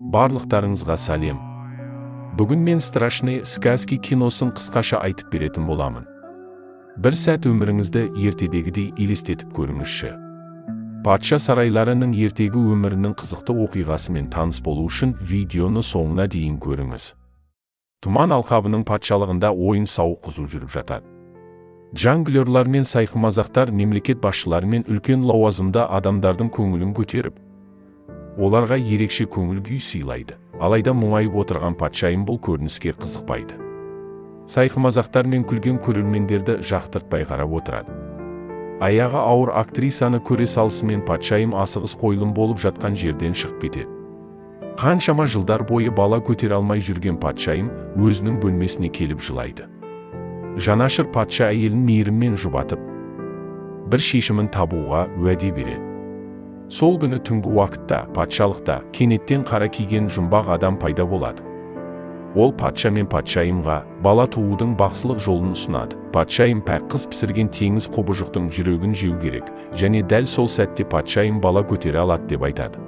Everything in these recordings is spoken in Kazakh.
Барлықтарыңызға сәлем. Бүгін мен «Страшные сказки» киносын қысқаша айтып беретін боламын. Бір сәт өміріңізді ертедегідей елестетіп көріңізші. Патша сарайларының ертегі өмірінің қызықты оқиғасымен таныс болу үшін видеоны соңына дейін көріңіз. Тұман алқабының патшалығында ойын-сауық қызу жүріп жатады. Жонглерлар мен сайқымазақтар мемлекет басшылары мен үлкен лауазымды адамдардың көңілін көтеріп, оларға ерекше көңіл күй сыйлайды. Алайда мұңайып отырған патшайым бұл көрініске қызықпайды. Сайқымазақтар мен күлген көрермендерді жақтыртпай қарап отырады. Аяғы ауыр актрисаны көре салысымен патшайым асығыс қойылым болып жатқан жерден шығып кетеді. Қаншама жылдар бойы бала көтере алмай жүрген патшайым өзінің бөлмесіне келіп жылайды. Жанашыр патша әйелін мейіріммен жұбатып, бір шешімін табуға уәде береді. Сол күні түнгі уақытта патшалықта кенеттен қара киген жұмбақ адам пайда болады. Ол патша мен патшайымға бала туудың бақсылық жолын ұсынады. Патшайым пәк қыз пісірген теңіз құбыжықтың жүрегін жеу керек және дәл сол сәтте патшайым бала көтере алады деп айтады.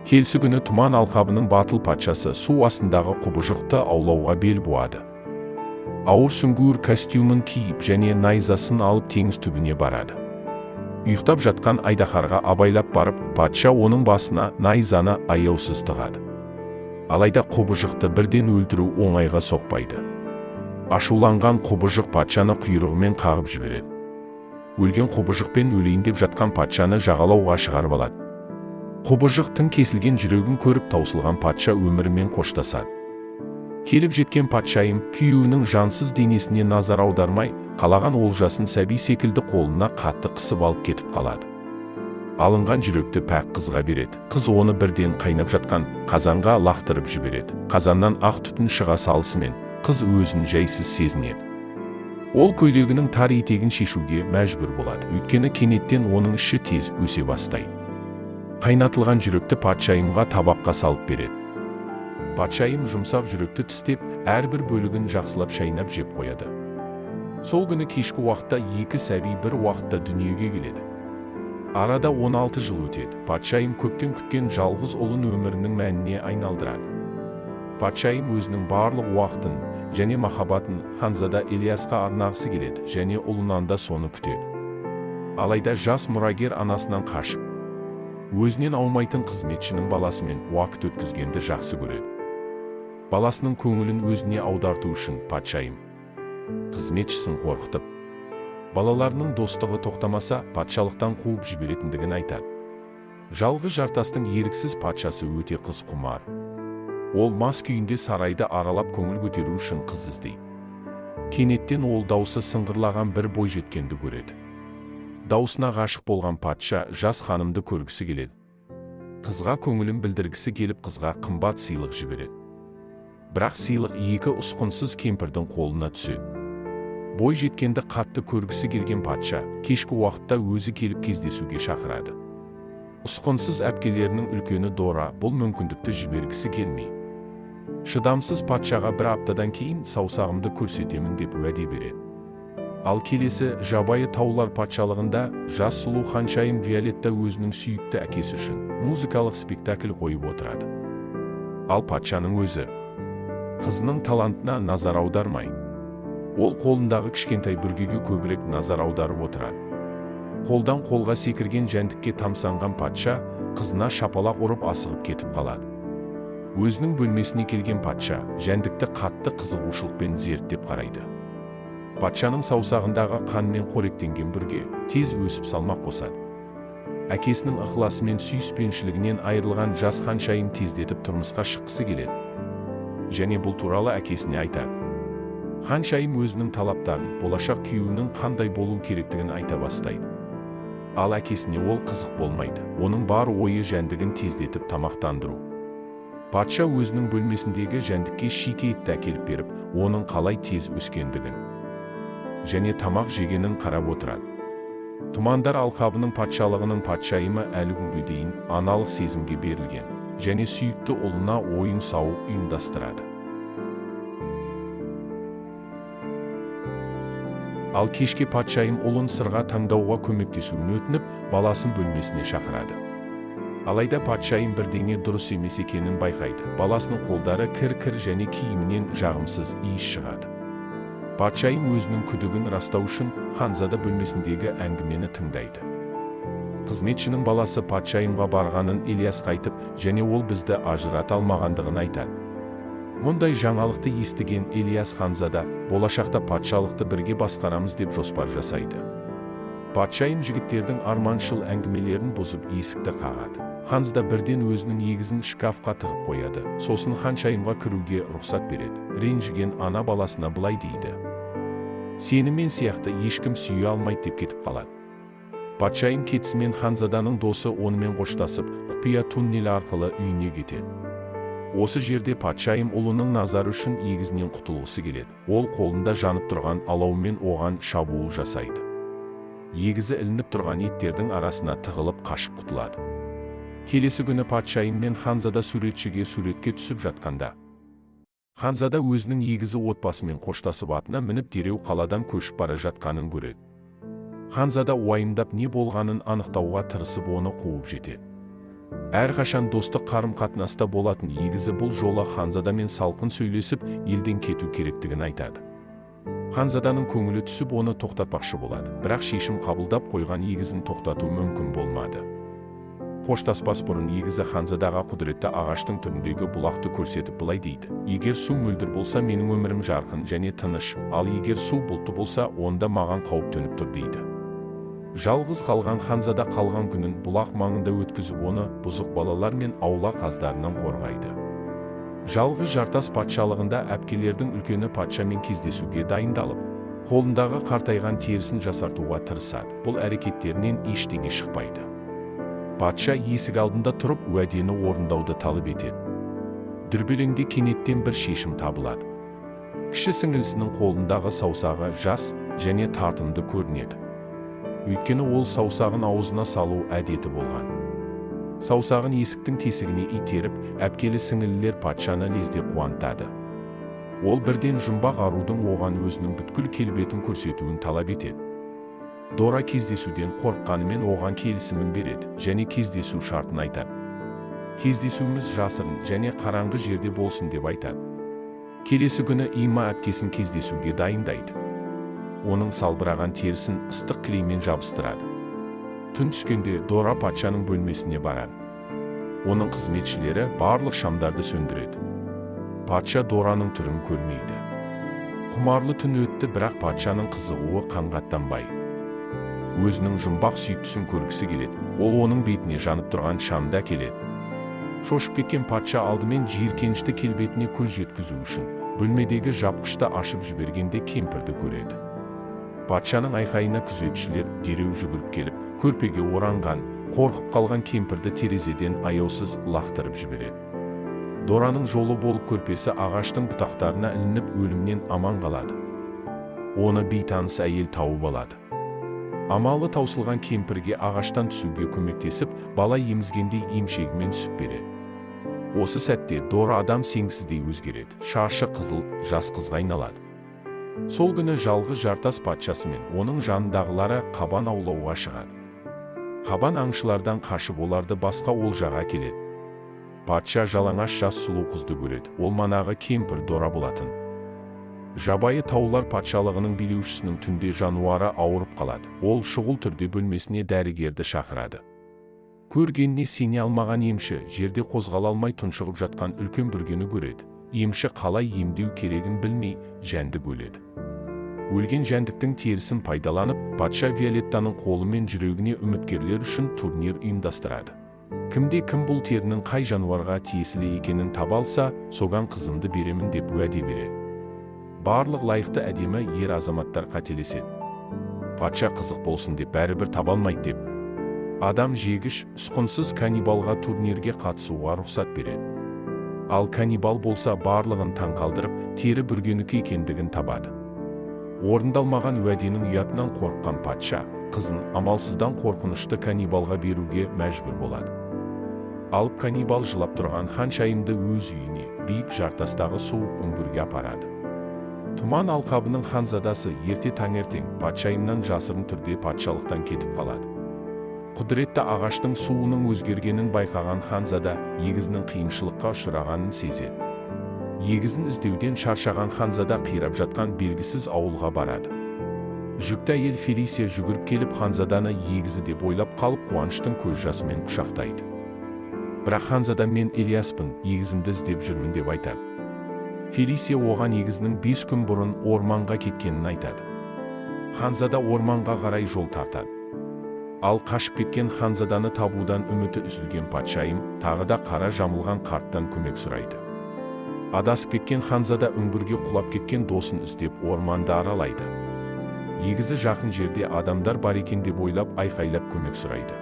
Келесі күні тұман алқабының батыл патшасы су астындағы құбыжықты аулауға бел буады. Ауыр сүңгуір костюмін киіп және найзасын алып теңіз түбіне барады. Ұйықтап жатқан айдаһарға абайлап барып, патша оның басына найзаны аяусыз тығады. Алайда құбыжықты бірден өлтіру оңайға соқпайды. Ашуланған құбыжық патшаны құйрығымен қағып жібереді. Өлген құбыжықпен өлейін деп жатқан патшаны жағалауға шығарып алады. Құбыжықтың кесілген жүрегін көріп таусылған патша өмірімен қоштасады. Келіп жеткен патшайым күйеуінің жансыз денесіне назар аудармай, қалаған олжасын сәби секілді қолына қатты қысып алып кетіп қалады. Алынған жүректі пәк қызға береді. Қыз оны бірден қайнап жатқан қазанға лақтырып жібереді. Қазаннан ақ түтін шыға салысымен қыз өзін жайсыз сезінеді. Ол көйлегінің тар етегін шешуге мәжбүр болады. Өйткені кенеттен оның іші тез өсе бастайды. Қайнатылған жүректі патшайымға табаққа салып береді. Патшайым жұмсақ жүректі тістеп, әрбір бөлігін жақсылап шайнап жеп қояды. Сол күні кешкі уақытта екі сәби бір уақытта дүниеге келеді. Арада 16 жыл өтеді. Патшайым көптен күткен жалғыз ұлын өмірінің мәніне айналдырады. Патшайым өзінің барлық уақытын және махаббатын ханзада Ильясқа арнағысы келеді және ұлынан да соны күтеді. Алайда жас мұрагер анасынан қашып, өзінен аумайтын қызметшінің баласымен уақыт өткізгенді жақсы көреді. Баласының көңілін өзіне аударту үшін патшайым қызметшісін қорқытып, балаларының достығы тоқтамаса патшалықтан қуып жіберетіндігін айтады. Жалғыз жартастың еріксіз патшасы өте қыз құмар. Ол мас күйінде сарайды аралап көңіл көтеру үшін қыз іздейді. Кенеттен ол даусы сыңғырлаған бір бойжеткенді көреді. Даусына ғашық болған патша жас ханымды көргісі келеді. Қызға көңілін білдіргісі келіп қызға қымбат сыйлық жібереді. Бірақ сыйлық екі ұсқынсыз кемпірдің қолына түседі. Бойжеткенді қатты көргісі келген патша кешкі уақытта өзі келіп кездесуге шақырады. Ұсқынсыз әпкелерінің үлкені Дора бұл мүмкіндікті жібергісі келмей. Шыдамсыз патшаға бір аптадан кейін саусағымды көрсетемін деп уәде береді. Ал келесі жабайы таулар патшалығында жас сұлу ханшайым Виолетта өзінің сүйікті әкесі үшін музыкалық спектакль қойып отырады. Ал патшаның өзі қызының талантына назар аудармай, ол қолындағы кішкентай бүргеге көбірек назар аударып отырады. Қолдан қолға секірген жәндікке тамсанған патша қызына шапалақ ұрып асығып кетіп қалады. Өзінің бөлмесіне келген патша жәндікті қатты қызығушылықпен зерттеп қарайды. Патшаның саусағындағы қанмен қоректенген бүрге тез өсіп салмақ қосады. Әкесінің ықыласы мен сүйіспеншілігінен айырылған жас ханшайым тездетіп тұрмысқа шыққысы келеді. Және бұл туралы әкесіне айтады. Ханшайым өзінің талаптарын, болашақ күйеуінің қандай болу керектігін айта бастайды. Ал әкесіне ол қызық болмайды. Оның бар ойы жәндігін тездетіп тамақтандыру. Патша өзінің бөлмесіндегі жәндікке шикі етті әкеліп беріп, оның қалай тез өскендігін және тамақ жегенін қарап отырады. Тұмандар алқабының патшалығының патшайымы әлі күнге дейін аналық сезімге берілген және сүйікті ұлына ойын-сауық ұйымдастырады. Ал кешке патшайым ұлын сырға таңдауға көмектесуін өтініп, баласын бөлмесіне шақырады. Алайда патшайым бірдеңе дұрыс емес екенін байқайды. Баласының қолдары кір-кір және киімінен жағымсыз иіс шығады. Патшайым өзінің күдігін растау үшін ханзада бөлмесіндегі әңгімені тыңдайды. Қызметшінің баласы патшайымға барғанын Ильясқа айтып, және ол бізді ажырата алмағандығын айтады. Мұндай жаңалықты естіген Ильяс ханзада болашақта патшалықты бірге басқарамыз деп жоспар жасайды. Патшайым жігіттердің арманшыл әңгімелерін бұзып есікті қағады. Ханзада бірден өзінің егізін шкафқа тығып қояды, сосын ханшайымға кіруге рұқсат береді. Ренжіген ана баласына былай дейді: "Сені мен сияқты ешкім сүйе алмайды" деп кетіп қалады. Патшайым кетісімен ханзаданың досы онымен қоштасып, құпия туннель арқылы үйіне кетеді. Осы жерде патшайым ұлының назары үшін егізінен құтылғысы келеді. Ол қолында жанып тұрған алаумен оған шабуыл жасайды. Егізі ілініп тұрған иттердің арасына тығылып қашып құтылады. Келесі күні патшайым мен ханзада суретшіге суретке түсіп жатқанда, ханзада өзінің егізі отбасымен қоштасып атына мініп дереу қаладан көшіп бара жатқанын көреді. Ханзада уайымдап не болғанын анықтауға тырысып оны қуып жетеді. Әрқашан достық қарым-қатынаста болатын егізі бұл жолы ханзадамен салқын сөйлесіп, елден кету керектігін айтады. Ханзаданың көңілі түсіп оны тоқтатпақшы болады, бірақ шешім қабылдап қойған егізін тоқтату мүмкін болмады. Қоштаспас бұрын егізі ханзадаға құдіретті ағаштың түріндегі бұлақты көрсетіп былай дейді: "Егер су мөлдір болса, менің өмірім жарқын және тыныш, ал егер су бұлтты болса, онда маған қауіп төніп тұр" дейді. Жалғыз қалған ханзада қалған күнін бұлақ маңында өткізіп, оны бұзық балалар мен аула қаздарынан қорғайды. Жалғыз жартас патшалығында әпкелердің үлкені патшамен кездесуге дайындалып, қолындағы қартайған терісін жасартуға тырысады. Бұл әрекеттерінен ештеңе шықпайды. Патша есік алдында тұрып уәдені орындауды талап етеді. Дүрбелеңде кенеттен бір шешім табылады. Кіші сіңілісінің қолындағы саусағы жас және тартымды көрінеді. Өйткені ол саусағын аузына салу әдеті болған. Саусағын есіктің тесігіне итеріп, әпкелі сіңілілер патшаны лезде қуантады. Ол бірден жұмбақ арудың оған өзінің бүткіл келбетін көрсетуін талап етеді. Дора кездесуден қорыққанымен оған келісімін береді және кездесу шартын айтады. Кездесуіміз жасырын және қараңғы жерде болсын деп айтады. Келесі күні Има әпкесін кездесуге дайындайды. Оның салбыраған терісін ыстық клеймен жабыстырады. Түн түскенде Дора патшаның бөлмесіне барады. Оның қызметшілері барлық шамдарды сөндіреді. Патша Дораның түрін көрмейді. Құмарлы түн өтті, бірақ патшаның қызығуы қанғаттанбай. Өзінің жұмбақ сүйіктісін көргісі келеді. Ол оның бетіне жанып тұрған шамды әкеледі. Шошып кеткен патша алдымен жиіркенішті келбетіне көз жеткізу үшін бөлмедегі жапқышты ашып жібергенде кемпірді көреді. Патшаның айқайына күзетшілер дереу жүгіріп келіп, көрпеге оранған, қорқып қалған кемпірді терезеден аяусыз лақтырып жібереді. Дораның жолы болып көрпесі ағаштың бұтақтарына ілініп өлімнен аман қалады. Оны бейтаныс әйел тауып алады. Амалы таусылған кемпірге ағаштан түсуге көмектесіп, бала емізгендей емшегімен сүт береді. Осы сәтте Дора адам сенгісіздей өзгереді, шашы қызыл, жас қызға айналады. Сол күні жалғыз жартас патшасы мен оның жанындағылары қабан аулауға шығады. Қабан аңшылардан қашып оларды басқа олжаға келеді. Патша жалаңаш жас сұлу қызды көреді. Ол манағы кемпір Дора болатын. Жабайы таулар патшалығының билеушісінің түнде жануары ауырып қалады. Ол шұғыл түрде бөлмесіне дәрігерді шақырады. Көргеніне сене алмаған емші жерде қозғала алмай тұншығып жатқан үлкен бүргені көреді. Емші қалай емдеу керегін білмей, жәндік өледі. Өлген жәндіктің терісін пайдаланып, патша Виолеттаның қолы мен жүрегіне үміткерлер үшін турнир ұйымдастырады. Кімде кім бұл терінің қай жануарға тиесілі екенін таба алса, соған қызымды беремін деп уәде береді. Барлық лайықты әдемі ер азаматтар қателеседі. Патша қызық болсын деп бәрібір таба алмайды деп. Адам жегіш, ұсқынсыз каннибалға турнирге қатысуға рұқсат береді. Ал каннибал болса барлығын таңқалдырып, тері бүргенікі екендігін табады. Орындалмаған уәденің ұятынан қорыққан патша қызын амалсыздан қорқынышты каннибалға беруге мәжбүр болады. Алып каннибал жылап тұрған ханшайымды өз үйіне, биік жартастағы суық үңгірге апарады. Тұман алқабының ханзадасы ерте таңертең патшайымнан жасырын түрде патшалықтан кетіп қалады. Құдіретті ағаштың суының өзгергенін байқаған ханзада егізінің қиыншылыққа ұшырағанын сезеді. Егізін іздеуден шаршаған ханзада қирап жатқан белгісіз ауылға барады. Жүкті әйел Фелисия жүгіріп келіп ханзаданы егізі деп ойлап қалып қуаныштың көз жасымен құшақтайды. Бірақ ханзада мен Элиаспын, егізімді іздеп жүрмін деп айтады. Фелисия оған егізінің 5 күн бұрын орманға кеткенін айтады. Ханзада орманға қарай жол тартады. Ал қашып кеткен ханзаданы табудан үміті үзілген патшайым тағы да қара жамылған қарттан көмек сұрайды. Адасып кеткен ханзада үңгірге құлап кеткен досын іздеп орманды аралайды. Егізі жақын жерде адамдар бар екен деп ойлап айқайлап көмек сұрайды.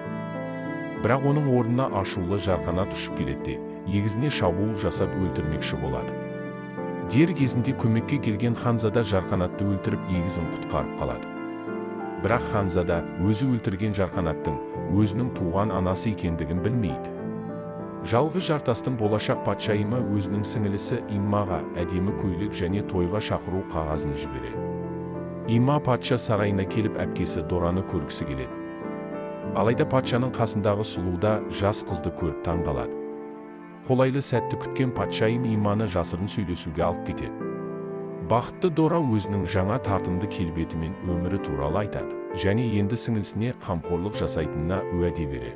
Бірақ оның орнына ашулы жарқанат ұшып келеді де, егізіне шабуыл жасап өлтірмекші болады. Дер кезінде көмекке келген ханзада жарқанатты өлтіріп егізін құтқарып қалады. Бірақ ханзада өзі өлтірген жарқанаттың өзінің туған анасы екендігін білмейді. Жалғыз жартастың болашақ патшайымы өзінің сіңілісі Иммаға әдемі көйлек және тойға шақыру қағазын жібереді. Имма патша сарайына келіп әпкесі Дораны көргісі келеді. Алайда патшаның қасындағы сұлуда жас қызды көріп таңғалады. Қолайлы сәтті күткен патшайым Имманы жасырын сөйлесуге алып кетеді. Бақытты Дора өзінің жаңа тартымды келбетімен өмірі туралы айтады және енді сіңілісіне қамқорлық жасайтынына уәде береді.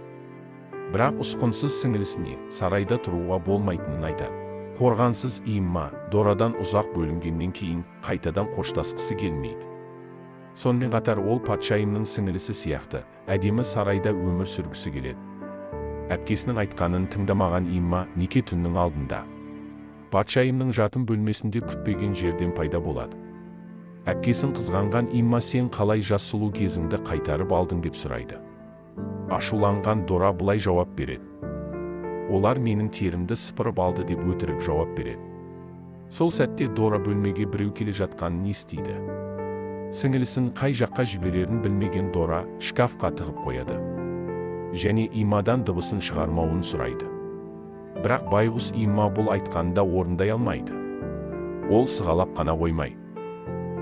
Бірақ ұсқынсыз сіңілісіне сарайда тұруға болмайтынын айтады. Қорғансыз Имма Дорадан ұзақ бөлінгеннен кейін қайтадан қоштасқысы келмейді. Сонымен қатар ол патшайымның сіңілісі сияқты әдемі сарайда өмір сүргісі келеді. Әпкесінің айтқанын тыңдамаған Имма неке түннің алдында патшайымның жатын бөлмесінде күтпеген жерден пайда болады. Әпкесін қызғанған Имма сен қалай жас сұлу кезіңді қайтарып алдың деп сұрайды. Ашуланған Дора былай жауап береді. Олар менің терімді сыпырып алды деп өтірік жауап береді. Сол сәтте Дора бөлмеге біреу келе жатқанын естиді. Сіңілісін қай жаққа жіберерін білмеген Дора шкафқа тығып қояды. Және Иммадан дыбысын шығармауын сұрайды. Бірақ байғұс Имма бұл айтқанында орындай алмайды. Ол сығалап қана қоймай.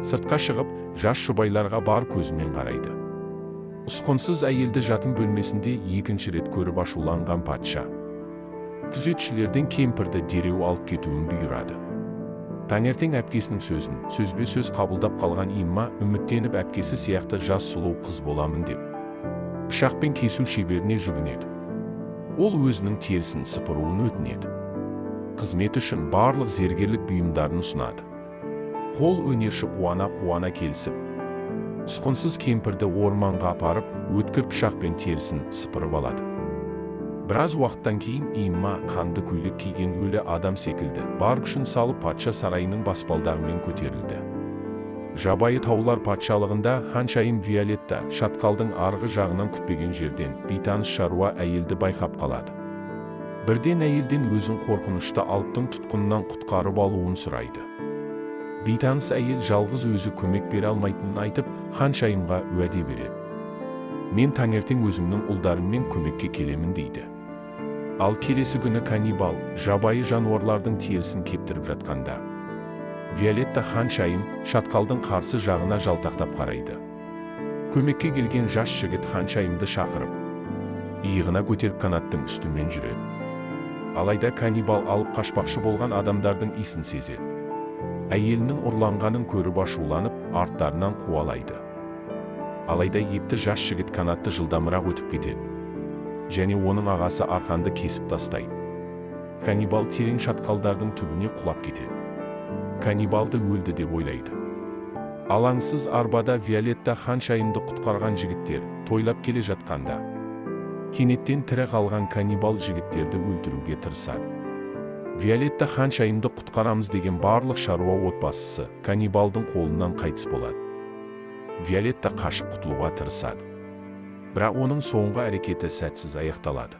Сыртқа шығып, жас жұбайларға бар көзімен қарайды. Ұсқынсыз әйелді жатын бөлмесінде екінші рет көріп ашуланған патша күзетшілерден кемпірді дереу алып кетуін бұйырады. Таңертең әпкесінің сөзін сөзбе-сөз қабылдап қалған Имма үміттеніп әпкесі сияқты жас сұлу қыз боламын деп пышақпен кесу шеберіне жүгінеді. Ол өзінің терісін сыпыруын өтінеді. Қызмет үшін барлық зергерлік бұйымдарын ұсынады. Қол өнерші қуана-қуана келісіп, ұсқынсыз кемпірді орманға апарып, өткір пышақпен терісін сыпырып алады. Біраз уақыттан кейін Имма қанды көйлек киген өлі адам секілді бар күшін салып патша сарайының баспалдағымен көтерілді. Жабайы таулар патшалығында ханшайым Виолетта шатқалдың арғы жағынан күтпеген жерден бейтаныс шаруа әйелді байқап қалады. Бірден әйелден өзін қорқынышты алыптың тұтқынынан құтқарып алуын сұрайды. Бейтаныс әйел жалғыз өзі көмек бере алмайтынын айтып, ханшайымға уәде береді. Мен таңертең өзімнің ұлдарыммен көмекке келемін дейді. Ал келесі күні каннибал жабайы жануарлардың терісін кептіріп жатқанда Виолетта ханшайым шатқалдың қарсы жағына жалтақтап қарайды. Көмекке келген жас жігіт ханшайымды шақырып, иығына көтеріп канаттың үстімен жүреді. Алайда каннибал алып қашпақшы болған адамдардың иісін сезеді. Әйелінің ұрланғанын көріп ашуланып, арттарынан қуалайды. Алайда епті жас жігіт канатты жылдамырақ өтіп кетеді. Және оның ағасы арқанды кесіп тастайды. Каннибал терең шатқалдардың түбіне құлап кетеді. Каннибалды өлді деп ойлайды. Алаңсыз арбада Виолетта ханшайымды құтқарған жігіттер тойлап келе жатқанда, кенеттен тірі қалған каннибал жігіттерді өлтіруге тырысады. Виолетта ханшайымды құтқарамыз деген барлық шаруа отбасысы каннибалдың қолынан қайтыс болады. Виолетта қашып құтылуға тырысады. Бірақ оның соңғы әрекеті сәтсіз аяқталады.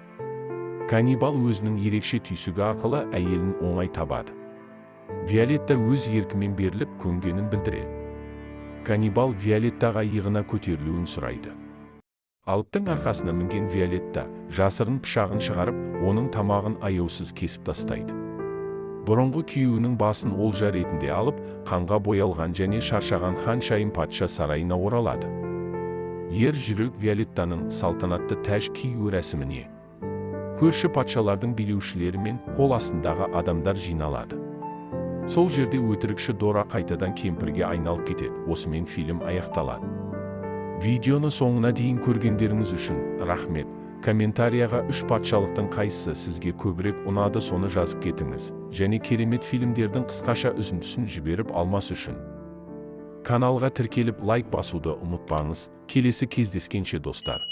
Каннибал өзінің ерекше түйсігі арқылы әйелін оңай табады. Виолетта өз еркімен беріліп көнгенін білдіреді. Каннибал Виолеттаға иығына көтерілуін сұрайды. Алыптың арқасына мінген Виолетта жасырын пышағын шығарып, оның тамағын аяусыз кесіп тастайды. Бұрынғы күйеуінің басын олжа ретінде алып, қанға боялған және шаршаған ханшайым патша сарайына оралады. Ер жүрек Виолеттаның салтанатты тәж кию рәсіміне көрші патшалардың билеушілері мен қол астындағы адамдар жиналады. Сол жерде өтірікші Дора қайтадан кемпірге айналып кетеді. Осымен фильм аяқталады. Видеоны соңына дейін көргендеріңіз үшін рахмет. Комментарияға үш патшалықтың қайсысы сізге көбірек ұнады, соны жазып кетіңіз. Және керемет фильмдердің қысқаша үзіндісін жіберіп алмас үшін каналға тіркеліп, лайк басуды ұмытпаңыз. Келесі кездескенше, достар!